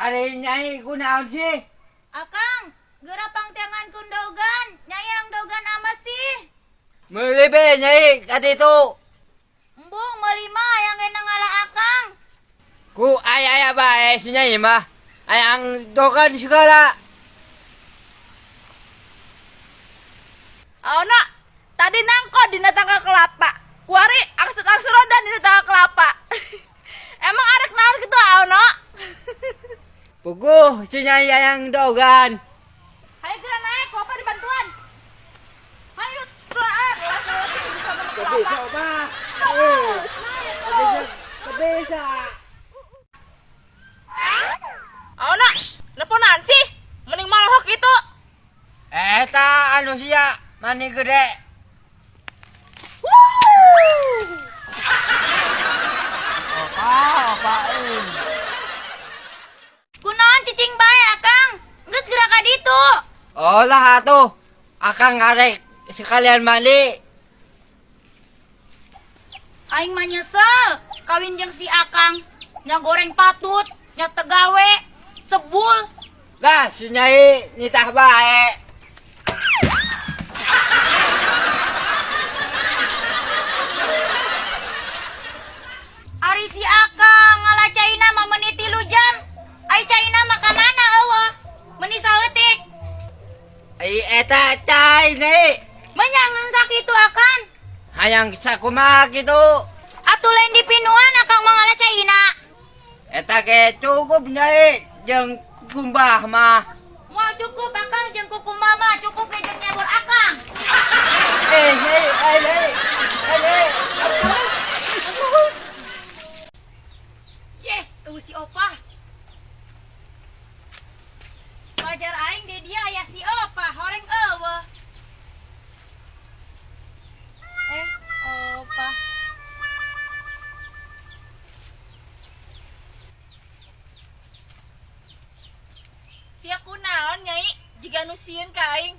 Ari Nyai kunaon sih? Akang, geura pangteangan dogan. Nyai hayang dogan amat sih. Meuli be Nyai ka ditu. Embung meuli mah hayang ge ngala akang. Ku aya-aya bae si Nyai mah. Hayang dogan segala. Aona, tadi nangko dina tangkal kelapa. Kuari angsut-angsut roda dina tangkal kelapa. Emang arek naon gitu, Aono? Puguh si Nyai hayang dogan. Hayo geura naik, ku apa dibantuan. Hayo, geura naik. Bisa sama kelapa. Bisa mah. Eh, Naik terus. bisa. Aona, neponan sih? Mending malohok gitu. Eta anu sia mani gede. Opa, opa euy. Kunaon cicing bae akang? Geus geura ka ditu. Oh lah atuh. Akang ngarek sekalian mandi. Aing mah nyesel kawin jeung si akang. Nya goreng patut, nya teu gawe, sebul. Lah si Nyai nitah bae. Ari si akang ngala caina mah meuni 3 jam. Ai caina mah ka mana eueuh? Meuni saeutik. Ai eta cai Nyai. Menyangan sakitu akan. Hayang sakumaha kitu. Atuh lain dipinuan akang mah ngala caina. Eta ge cukup Nyai jeung kukumbah mah. Moal cukup akang jeung kukumbah mah, cukup ge jeung nyebur akang. Eh, Nyai, eh, Nyai. Eh, Nyai. Yes, eueuh si Opa. Wajar aing di dia aya si Opa, horeng eueuh. Eh, Opa. Sia kunaon Nyai, jiga nu sieun ka aing.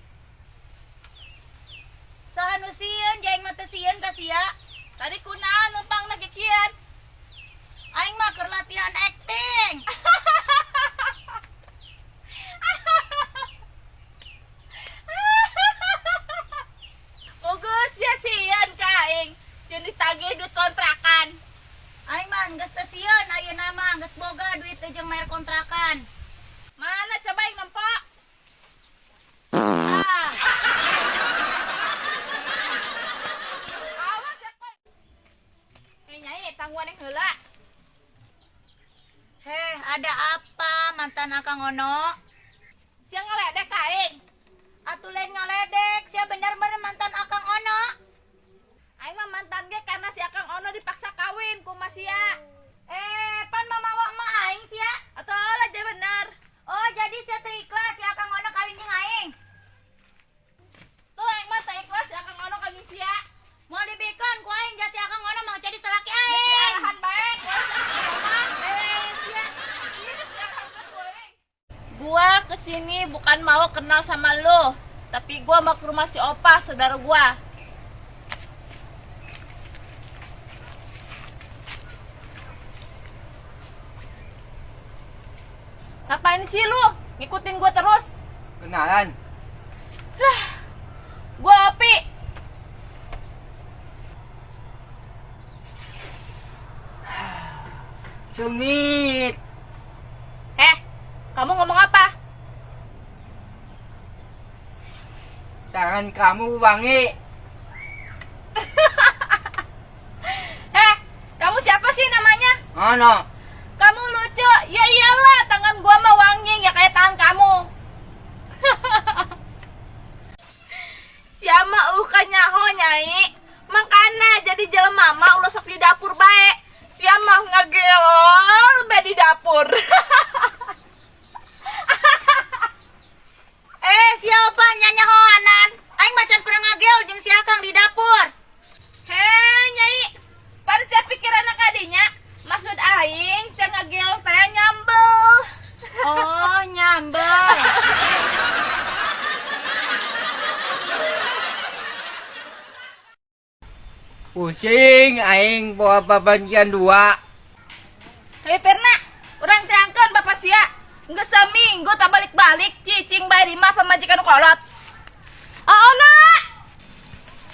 Saha nu sieun, aing mah teu sieun ka sia. Tadi kunaon numpang na kikian? Aing mah keur latihan acting. Bagus ya sieun ka aing. Sieun ditagih duit kontrakan. Aing mah geus teu sieun ayeuna mah geus boga duit teh jeung bayar kontrakan. Mana coba aing nempo? Ah. Awas ya koy. Eh Nyai, tangguan yang heula. Heh, ada apa mantan akang Ono? Sia ngeledek ka aing. Atuh lain ngaledek, sia bener-bener mantan akang Ono. Aing mah mantan ge karena si akang Ono dipaksa kawin ku mas sia. Eh, pan mamawa emak aing sia. Atau lah jadi bener. Oh, jadi sia teu ikhlas si akang Ono kawin jeung aing. Tuh aing mah teu ikhlas si akang Ono kawin sia. Moal dibikeun ku aing ja si akang Ono mah jadi salaki Geus aing. diarahan bae ku aing si akang Ono mah. Eh, sia. Gua kesini bukan mau kenal sama lo, tapi gua mau ke rumah si Opa, saudara gua. Ngapain sih lu ngikutin gua terus? Kenalan. Lah, gua Opi. Sengit. Eh, kamu ngomong apa? Tangan kamu wangi. Eh, kamu siapa sih namanya? Ono. Kamu lucu. Ya iyalah, tangan gua mah wangi nggak kayak tangan kamu. Siapa uka nyaho Nyai? Makana jadi jelema mah ulah sok di dapur bae. Siapa ngageol bae di dapur. Eh, siapa nyanyahoanan? Aing macan pernah ngageol jeung si akang di dapur. Hei Nyai, pada sia pikiran kadinya, maksud aing sia ngageol teh nyambel. Oh, nyambel. Pusing aing bawa babagian 2. Hei Pirna, urang terangkeun bapak sia. balik-balik, cicing bae di imah pamajikan nu kolot. Aona.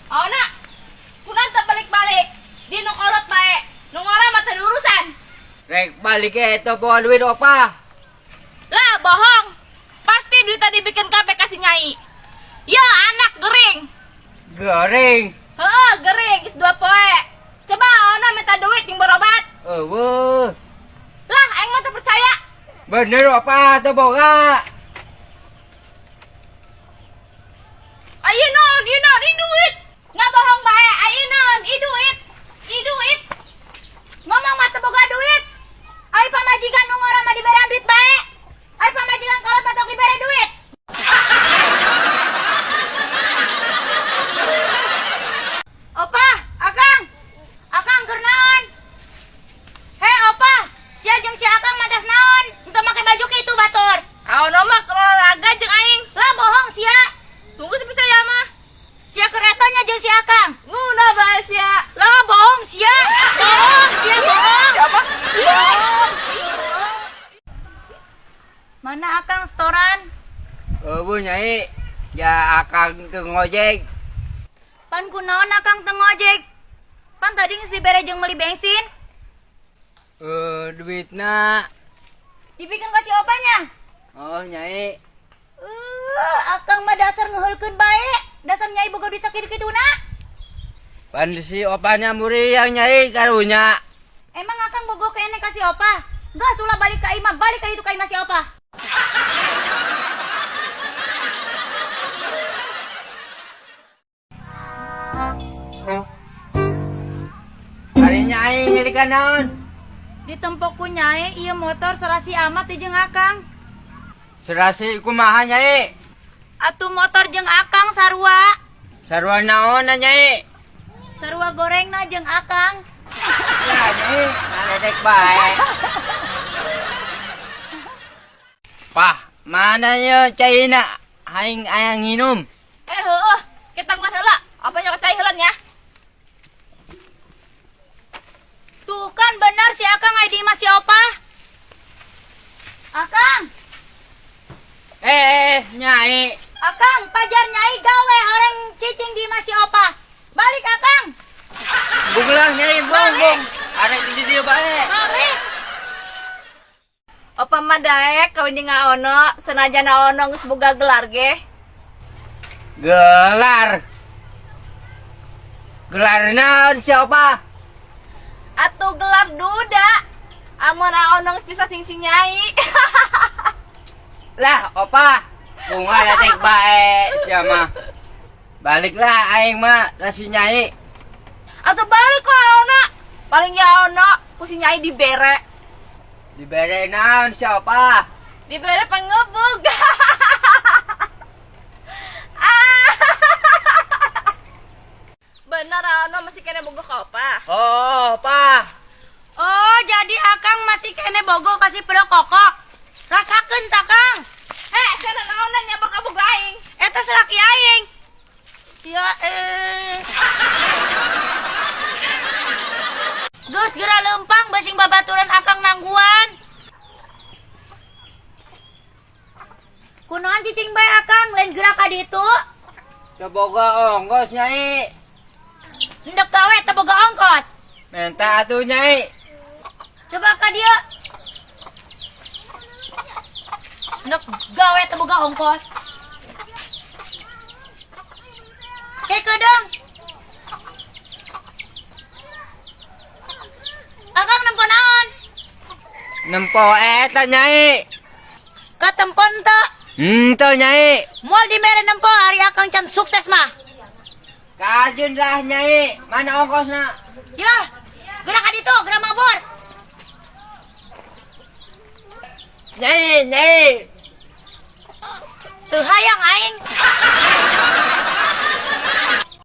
Aona. Kunaon teu balik-balik? Di nu kolot bae. Nu ngora mah teu diurusan. Rek balik ke itu bawa duit apa? Lah, bohong. Pasti duit tadi bikin kafe kasih nyai. Ya, anak gering. Gering. Heeh, gering geus 2 poe. Coba Aona minta duit yang berobat. Eueuh. Lah, aing mah teu percaya. Bener apa teu boga? Ayo naon, ieu naon, ieu duit. Nggak bohong bae, ayo naon, ieu duit. Ieu duit. Ngomong mah teu boga duit. Ai pamajikan nu ngora mah diberean duit bae. Ai pamajikan kolot mah tok dibere duit. Opa, Akang. Akang keur naon? Hei Opa, sia jeung si Akang matas naon? Henteu make baju kitu batur. Aona mah keur olahraga jeung aing. Lah, bohong sia. Tunggu teu percaya mah. Sia keur eta nya jeung si Akang. Ngunah bae sia. Lah, bohong sia. Bohong sia, bohong. Siapa? Bohong. Mana Akang setoran? Eueuh, Nyai. Ya Akang teu ngojek. Pan kunaon Akang teu ngojek? Pan tadi geus dibere jeung meuli bensin. Eh, duitna. Dibikeun ka si Opanya. Oh, Nyai. Akang mah dasar ngeheulkeun bae. Dasar Nyai boga duit sakitu-kituna. Pan si opanya muriang, Nyai, karunya. Emang Akang bogo keneh ka si Opa? Geus ulah balik ka imah, balik ka itu ka imah si Opa. Ari Nyai nyelikan naon? Ditempok ku Nyai, ieu motor serasi amat jeung Akang. Serasi kumaha, Nyai? Atuh motor jeung Akang sarua. Sarua naon Nyai? Sarua gorengna jeung Akang. Ya, Nyai, ngaledek bae. Pah, mana yo caina? Aing ayang nginum. Eh, heueuh, kita tangguhan heula. Apa nya cai heula nya? Tuh kan bener si Akang ai di imah si Opa. Akang, Eh, eh, Nyai. Akang, pajar Nyai gawe horeng cicing di imah si Opa. Balik, Akang. Bung lah, Nyai, bung, bung. Arek di dieu bae. Balik. Opa mah daek kawin jeung Aono, senajan Aono geus boga gelar ge. Gelar. Gelar naon siapa? Atuh gelar duda. Amun Aono geus bisa sing si Nyai. Lah, Opa. Bunga ledek bae sia mah. Baliklah aing mah lah si Nyai. Atuh balik lah Aono. Paling ya Aono ku si Nyai dibere. Dibere naon siapa? Dibere pangebug. Ah. Bener Aono masih keneh bogoh ka Opa. Oh, Opa. Oh, jadi Akang masih keneh bogoh ka si pedok kokok. Rasakeun tah, Kang. Heh, sia naonan nyabar ka bogoh aing. Eta salaki aing. Ya eh. Geus geura leumpang basing babaturan Akang nangguan. Kunaon cicing bae, Akang, lain gerak ka ditu? Teu boga ongkos, Nyai. Endek gawe teu boga ongkos. Minta atuh, Nyai. Coba ka dieu. Endek gawe teu boga ongkos. Ke kedeung. Akang nempo naon? Nempo eta, Nyai. Katempon teu? Henteu, Nyai. Moal dibere nempo ari Akang can sukses mah. Kajun lah, Nyai. Mana ongkosna? Ya, gerak ka ditu, gerak mabur. Nyai, Nyai. Teu hayang aing.